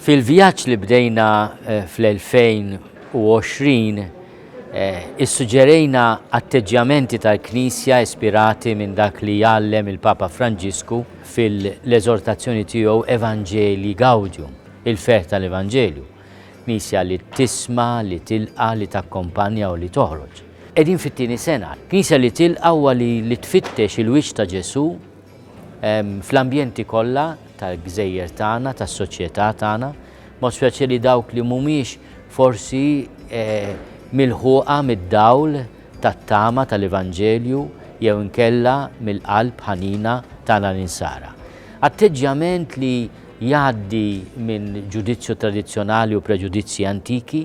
Fil-vjaġġ li bdejna fl-2020, issuġġerejna atteġġjamenti tal-Knisja ispirati minn dak li jgħallem il-Papa Franġisku fil-eżortazzjoni tiegħu Evangelii Gaudium, il-ferħ tal-Evanġelju. Knisja li tisma', li tilqa', li takkompanja u li toħroġ. Qegħdin fit-tieni sena. Knisja li tilqa' huwa li tfittex il-wiċċ ta' Ġesù fl-ambjenti kollha tal-gżejjer tagħna, tas-soċjetà tagħna, b'mod speċjali dawk li mhumiex forsi milħuqa mid-dawl tat-tama tal-Evanġelju jew inkella mill-qalb ħanina tagħna l-Insara. Atteġġjament li jgħaddi minn ġudizzju tradizzjonali u preġudizzji antiki,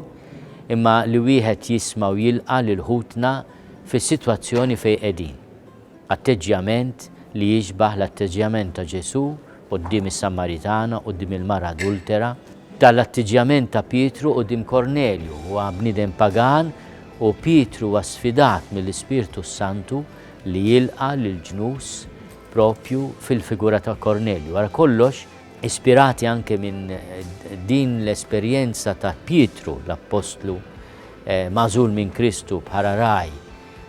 imma li wieħed jisma' u jilqa' lil ħutna fis-sitwazzjoni fejn qegħdin. Atteġġjament li jixbah l-atteġġjament ta' Ġesù quddiem is-Sammaritana, quddiem il-mara adultera, tal-atteġġjament ta' Pietru quddiem Kornelju, huwa bniedem pagan u Pietru huwa sfidat mill-Ispirtu s-Santu li jilqa' lill-ġnus propju fil-figura ta' Kornelju. Wara kollox, ispirati anke minn din l-esperjenza ta' Pietru, l-appostlu magħżul minn Kristu bħala ragħaj,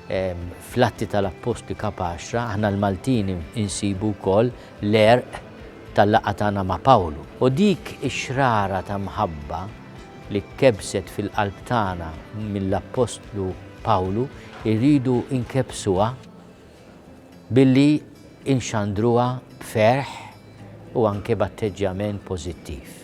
Fl-Atti tal-Appostli kap. Għaxra, aħna l-Maltin insibu wkoll l-għerq tal-laqgħa tagħna ma' Pawlu. U dik ix-xrara ta' mħabba li kkebbset fil-qalb tagħna mill-Appostlu Pawlu rridu nkebbsuha billi nxandruha b'ferħ u anke b'atteġġjament pożittiv.